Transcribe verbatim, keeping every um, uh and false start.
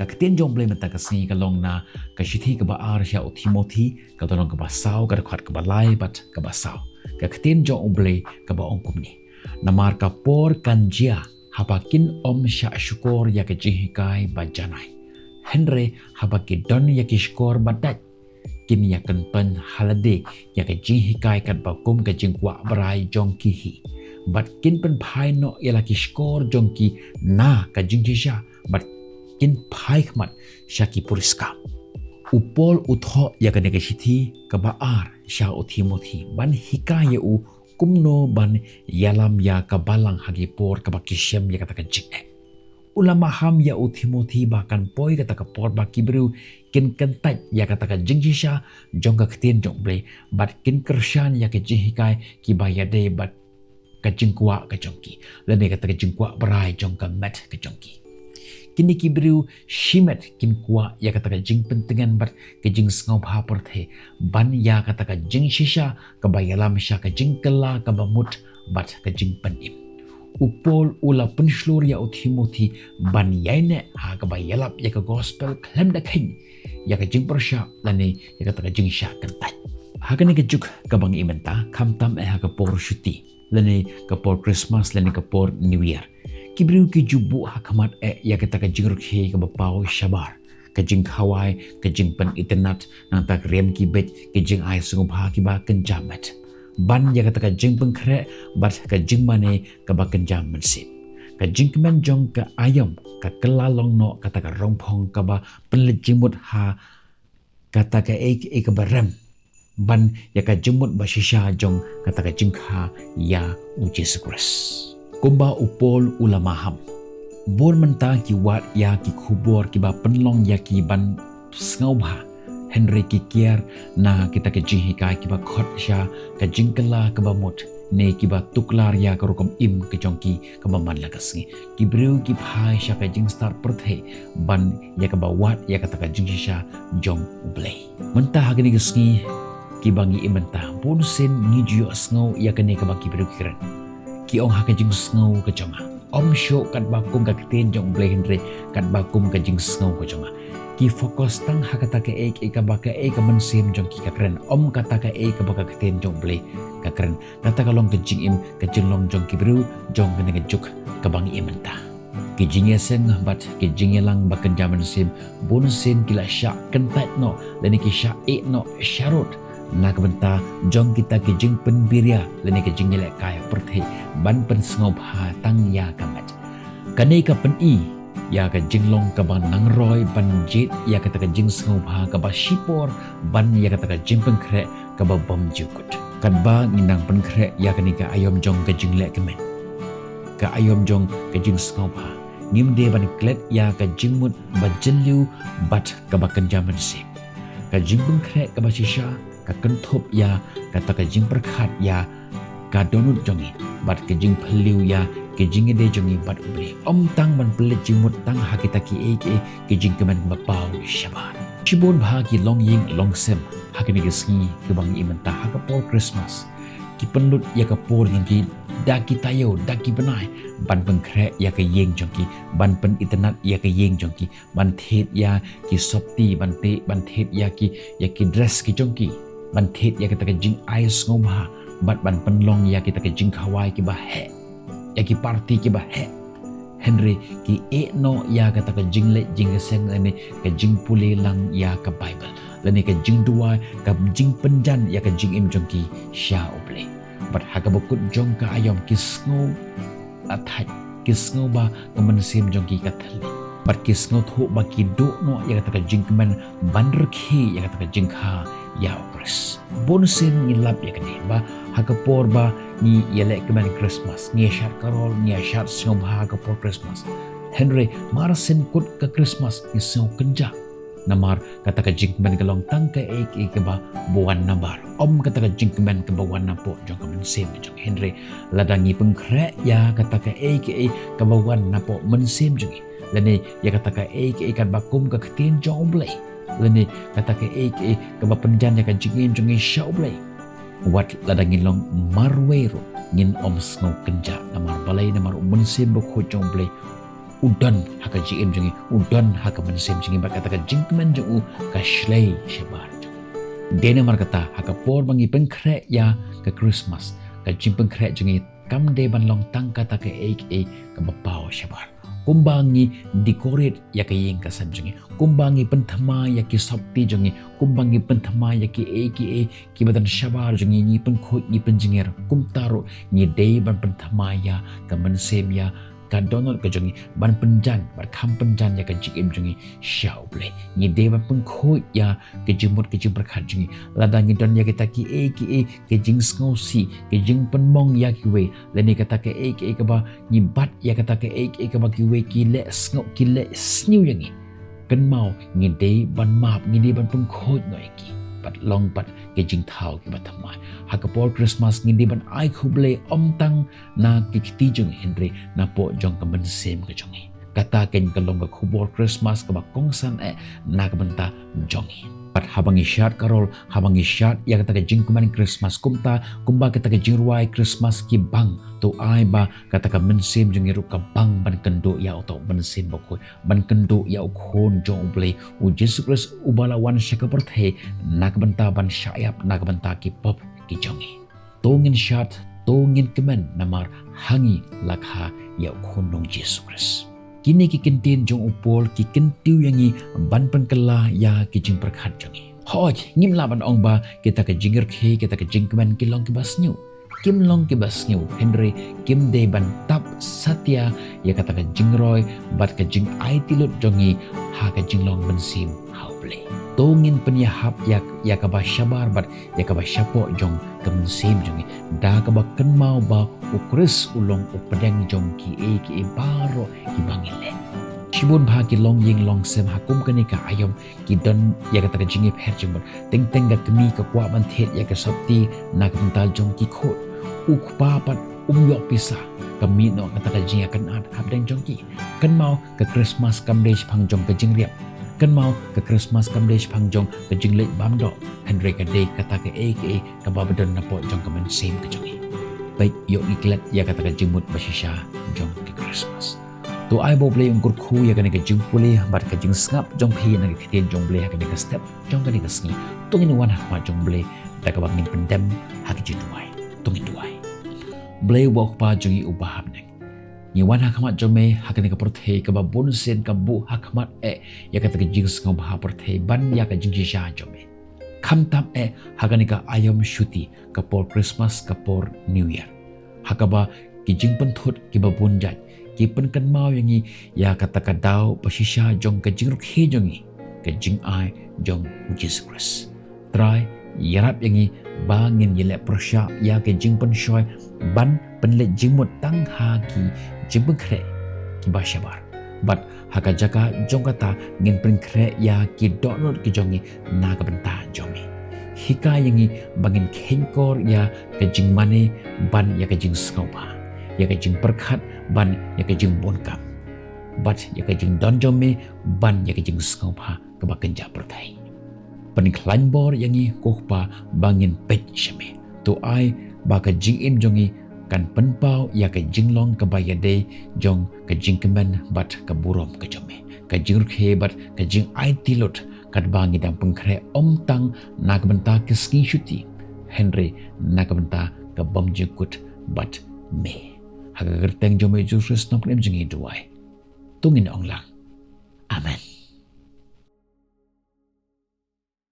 Ka ktien jong U Blei mynta ka sngi ka long na ka shithi kaba ar sha u Timothi, ka lynnong kaba saw, ka dkhot kaba lai bad kaba saw. Ka ktien jong U Blei kaba ong kumne. Namar ka por kan jia haba kin ym shah shukor ïa ka jinghikai ba janai. Hynrei haba ki don ïa ki shkor ba dait, kin ïa kynpaiñ ha lade ïa ka jinghikai katba kum ka jingkwah brai jong ki hi. Bad kin pynphai noh ïa la ki shkor jong ki na ka jingshisha, bad kin phai khmat sha ki puriskam. U Paul u thoh ïa kane ka shithi kaba ar sha u Timothi ban hikai ïa u kumno ban ïalam ïa ka balang ha ki por kaba ki shem ïa kata ka jingeh. U la maham ïa u Timothi ba kan poi kata ka por ba ki briew kin kyntait ïa kata ka jingshisha jong ka ktien jong U Blei, bad kin kyrshan ïa ka jinghikai kiba ïadei bad ka jingkwah ka jong ki, lane kata ka jingkwah brai jong ka met ka jong ki. Kine ki briew shimet kin kwah ïa kata ka jingpyntngen bad ka jingsngewbha pyrthei, ban ïa kata ka jingshisha kaba ïalam sha ka jingkylla kaba mut bad ka jingpynim. U Paul u la pynshlur ïa u Timothi ban ïaineh ha kaba ïalap ïa ka gospel khlem da kheiñ ïa ka jingpyrshah lane ïa kata ka jingshah kyntait. Ha kane ka juk kaba ngi im mynta, khamtam eh ha ka por shuti lane ka por Christmas lane ka por New Year, ki briew ki ju buh ha khmat eh ïa kata ka jingrkhie kaba paw shabar, ka jingkhawai, ka jingpynitynnad, nangta ka riam ki beit, ka jingai sngewbha kiba kynja met, ban ïa kata ka jingpynkhreh bad ka jingmane kaba kynja mynsiem. Ka jingkmen jong ka aïom ka kylla long noh kata ka rongphong kaba pynleit jingmut ha kata kaei kaei kaba rem, ban ïa ka jingmut ba shisha jong kata ka jingkha ïa u Jisu Khrist. Kumba u Paul u la maham, bun mynta ki wad ïa ki khubor kiba pynlong ïa ki ban sngewbha, hynrei ki kiar na kita ki jinghikai kiba khot sha ka jingkylla kaba mut, ne kiba tuklar ïa ka rukom im ka jong ki kaba man la ka sngi. Ki briew ki phai sha ka jingstad pyrthei ban ïa kaba wad ïa kata ka jingshisha jong U Blei. Mynta ha kine ki sngi kiba ngi im mynta, bun sien ngi ju ïohsngew ïa kane kaba ki briew ki kren. Ki ong ha ka jingsngew ka jong nga. Ym shuh katba kum ka ktien jong U Blei hynrei katba kum ka jingsngew ka jong nga. Ki focus tang ha kata kaei kaei kaba kaei ka mynsiem jong ki ka kren, ym kata kaei kaba ka ktien jong U Blei ka kren. Kata ka long ka jingim ka jinglong jong ki briew jong kane ka juk kaba ngi im mynta. Ki jingïaseng bad ki jingïalang ba kynja mynsiem bun sien ki la shah kyntait noh lane ki shah ïeh noh sharud na ka bynta jong kita ki jingpynbiria lane ki jingïalehkai pyrthei ban pynsngewbha tang ïa ka met. Kane ka pyni ïa ka jinglong kaba nang roi ban jied ïa kata ka jingsngewbha kaba shipor ban ïa kata ka jingpynkhreh kaba bym ju kut. Katba ngi nang pynkhreh ïa kane ka aïom jong ka jingleh kmen, ka aïom jong ka jingsngewbha, ngim dei ban klet ïa ka jingmut ba jylliew bad kaba kynja mynsiem. Ka jingpynkhreh kaba shisha ka kynthup ïa kata ka jingpyrkhat ïa ka dohnud jong ngi bad ka jingphylliew ïa ka jingïadei jong ngi bad U Blei. Ym tang ban pynleit jingmut tang ha kita kiei kiei ki jingkmen ba paw shabar. Shibun bha ki longïing longsem ha kine ki sngi kiba ngi im mynta ha ka por Christmas ki pynlut ïa ka por jong ki da ki taïew da ki bnai ban pynkhreh ïa ka ïing jong ki, ban pynitynnad ïa ka ïing jong ki, ban thied ïa ki sopti, ban thied, ban thied ïa ki, ïa ki dress ki jong ki, ban thied ïa kata ka jingai sngewbha bad ban pynlong ïa kita ka jingkhawai kiba heh, ïa ki party kiba heh. Hynrei ki ïeh noh ïa kata ka jingleh jingïaseng lane ka jingpule lang ïa ka Baibl lane ka jingduwai, ka jingpynjan ïa ka jingim jong ki sha U Blei. Bad ha kaba kut jong ka aïom ki sngew athait, ki sngew ba ka mynsiem jong ki ka thylli. Bad ki sngewthuh ba ki duh noh ïa kata ka jingkmen ban rkhie ïa kata ka jingkha ïa U Khrist. Bun sien ngi lap ïa kane ba ha ka por ba ngi ïaleh kmen Christmas, ngi ïashad karol, ngi ïashad sngewbha ha ka por Christmas. Hynrei mar sien kut ka Christmas ngi sngew kynjah. Namar kata ka jingkmen ka long tang kaei kaei kaba wan nabar, ym kata ka jingkmen kaba wan napoh jong ka mynsiem ka jong ngi. Hynrei lada ngi pynkhreh ïa kata kaei kaei kaba wan napoh mynsiem jong ngi, lane ïa kata kaei kaei kaba kum ka ktien jong U Blei, lane kata kaei kaei kaba pynjan ïa ka jingim jong ngi sha U Blei, wat lada ngin long marwei ruh ngin ym sngew kynjah. Namar balei? Namar U Mynsiem Bakhuid jong U Blei u don ha ka jingim jong ngi, u don ha ka mynsiem jong ngi, bad kata ka jingkmen jong u ka shlei shabar jong ngi. Dei namar kata, ha ka por ba ngi pynkhreh ïa ka Christmas, ka jingpynkhreh jong ngi kam dei ban long tang kata kaei kaei kaba paw shabar. Kumba ngi decorate ïa ka ïing ka sem jong ngi, kumba ngi pynthymmai ïa ki sopti jong ngi, kumba ngi pynthymmai ïa kiei kiei kiba don shabar jong ngi, ngi pynkhuid, ngi pynjynjar, kumta ruh ngi dei ban pynthymmai ïa ka mynsiem, ïa ka dohnud ka jong ngi ban pynjan, ban kham pynjan ïa ka jingim jong ngi sha U Blei. Ngi dei ban pynkhuid ïa ka jingmut ka jingpyrkhat jong ngi. Lada ngi don ïa kita kiei kiei ki jingsngewsih, ki jingpynmong ïa kiwei, lane kata kaei kaei kaba ngi bat ïa kata kaei kaei kaba kiwei ki leh sngew, ki leh sniew ïa ngi. Kynmaw, ngi dei ban map, ngi dei ban pynkhuid noh ïa ki. Bad long pat ki jingthaw kiba thymmai. Ha ka por Christmas ngi dei ban ai khublei ym tang na ki kti jong ngi hynrei napoh jong ka mynsiem ka jong ngi. Kata keiñ ka long ka khubor Christmas kaba kongsan eh na ka bynta jong ngi. Bad haba ngi shad carol, haba ngi shad ïa kata ka jingkmen Christmas kumta, kumba kata ka jingrwai Christmas ki bang, to ai ba kata ka mynsiem jong ngi ruh ka bang ban kynduh ïa uta u Mynsiem Bakhuid, ban kynduh ïa u Khun jong U Blei, U Jisu Khrist uba la wan sha ka pyrthei na ka bynta ban shah ïap na ka bynta ki pop ki jong ngi. To ngin shad, to ngin kmen namar ha ngi la kha ïa u Khun U Jisu Khrist. Kine ki kyntien jong u Paul ki kyntiew ïa ngi ban pynkylla ïa ki jingpyrkhat jong ngi. Hooid, ngim lah ban ong ba kita ki jingrkhie, kita ki jingkmen ki long kiba sniew. Kim long kiba sniew, hynrei kim dei ban tap satia ïa kata ka jingroi bad ka jingaiti lut jong ngi ha ka jinglong mynsiem ha U Blei. To ngin pynïahap ïa, ïa kaba shabar bad ïa kaba shapoh jong ka mynsiem jong ngi, da kaba kynmaw ba U Khrist u long u pdeng jong kiei kiei baroh kiba ngi leh. Shibun bha ki longïing longsem ha kum kane ka aïom ki don ïa kata ka jingïapher jingmut. Teng teng ka kmie ka kwah ban thied ïa ka sopti na ka bynta jong ki khuid. U kpa pat um ïoh pisa, ka mih noh kata ka jingïakynad hapdeng jong ki. Kynmaw, ka Christmas kam dei shaphang jong ka jingriap. Kynmaw, ka Christmas kam dei shaphang jong ka jingleit bam doh, hynrei ka dei kata kaei kaei kaba ba don napoh jong ka mynsiem ka jong ngi. Peit, ïoh ngi klet ïa kata ka jingmut bashisha jong ka Christmas. To ai ba U Blei un kyrkhu ïa kane ka jingpule bad ka jingsngap jong phi na ka ktien jong U Blei ha kane ka step jong kane ka sngi. To ngin wan ha khmat jong U Blei da kaba ngin pyndem ha ka jingduwai. To ngin duwai. Blei uba U Kpa jong ngi uba ha bneng, ngi wan ha khmat jong me ha kane ka pyrthei kaba bun sien ka buh ha khmat eh ïa kata ka jingsngewbha pyrthei ban ïa ka jingshisha jong me. Khamtam eh ha kane ka aïom shuti, ka por Christmas, ka por New Year, ha kaba ki jingpynthut kiba bun jait ki pynkynmaw ïa ngi ïa kata ka daw bashisha jong ka jingrkhie jong ngi, ka jingai jong U Jisu Khrist. Trai, ïarap ïa ngi ba ngin ïaleh pyrshah ïa ka jingpynshoi ban pynleit jingmut tang ha ki jingpynkhreh kiba shabar. Bad ha ka jaka jong kata ngin pynkhreh ïa ki dohnud ki jong ngi na ka bynta jong me. Hikai ïa ngi ba ngin kheiñkor ïa ka jingmane ban ïa ka jingsngewbha, ïa ka jingpyrkhat ban ïa ka jingbun kam, bad ïa ka jingdon jong me ban ïa ka jingsngewbha kaba kynja pyrthei. Pynkhlaiñ bor ïa ngi ko Kpa ba ngin peit sha me. To ai ba ka jingim jong ngi kan pynpaw ïa ka jinglong kaba ïadei jong ka jingkmen bad ka burom ka jong me. Ka jingrkhie bad ka jingaiti lut katba ngi dang pynkhreh ym tang na ka bynta ka sngi shuti, hynrei na ka bynta ka bymjukut bad me. Ha ka kyrteng jong me Jisu Khrist, Nongpynim jong ngi, duwai. To ngin ong lang, Amen.